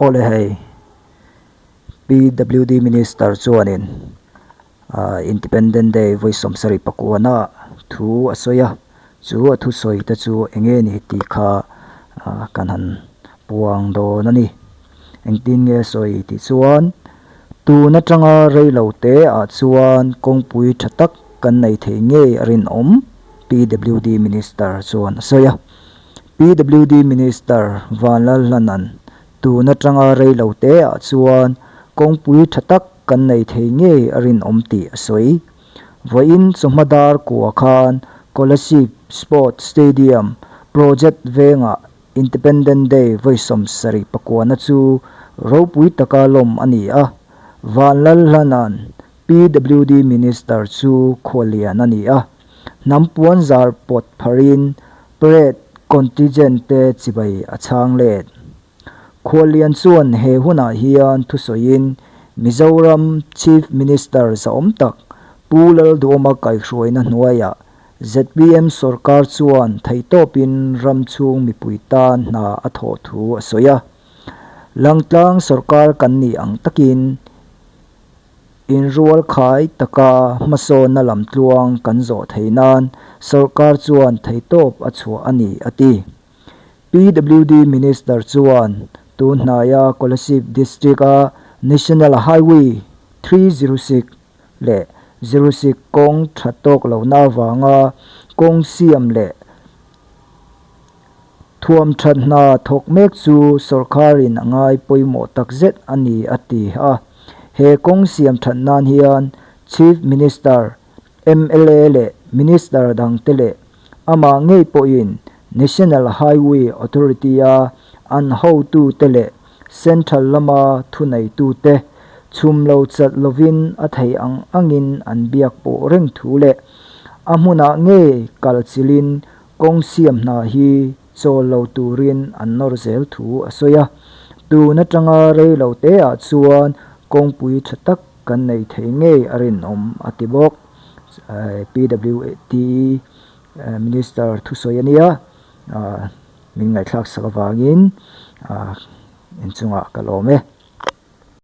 Awle hei PWD Minister chuanin Independent Day vawi sawmsarih pakuana thu a sawi a, chu a thusawi te chu eng nge ni tih kha kan han puang dawn a ni. Engtin nge sawi tih chuan tun atanga rei lo te ah chuan kawngpui tha tak kan nei thei ngei a rinawm, PWD Minister chuan a sawi a. PWD Minister Vanlalhlana'n tun atanga rei lo te ah chuan kawngpui tha tak kan nei thei ngei a rinawm tih a sawi. Vawiin chawhma dar kua khan Kolasib Sports Stadium Project vengah Independent Day vawi sawmsarih pakuana chu ropui taka lawm a ni a, Vanlalhlana'n PWD Minister chu khualian a ni a, hnam puanzar pawt pharin parade contingent te chibai a chhang let. Khualian chuan he hunah hian thusawiin Mizoram Chief Minister zahawm tak Pu Lalduhawma kaihhruaina hnuaiah Zpm sawrkar chuan theihtawpin ram chhung mipui tan hna a thawh thu a sawi a. Langtlang sawrkar kan nih ang takin inrual khai taka hmasawnna lamtluang kan zawh theih nan sawrkar chuan theihtawp a chhuah a ni, a ti. PWD Minister chuan tun hnaia Kolasib District-a National Highway 306 leh zirusik kawng tha tawk lohna avanga kawng siam leh thuam that hna thawk mek chu sawrkharin a ngai pawimawh takzet a ni a ti a. He kawng siam that nan hian Chief Minister, mla leh Minister dangte leh amah ngei pawhin National Highway Authority-a an hotute leh Central lama thuneitute chhum lo chat lovin a thei ang angin an biak pawh reng thu leh a hmunah ngei kal chilhin kawng siam hna hi chawl lo turin an nawr zel thu a sawi a. Tun atanga rei lo teah chuan kawngpui tha tak kan nei thei ngei a rinawm a ti bawk. PWD Minister thusawi a nia. Min ngaihthlak sak avangin inchungah ka lawm e.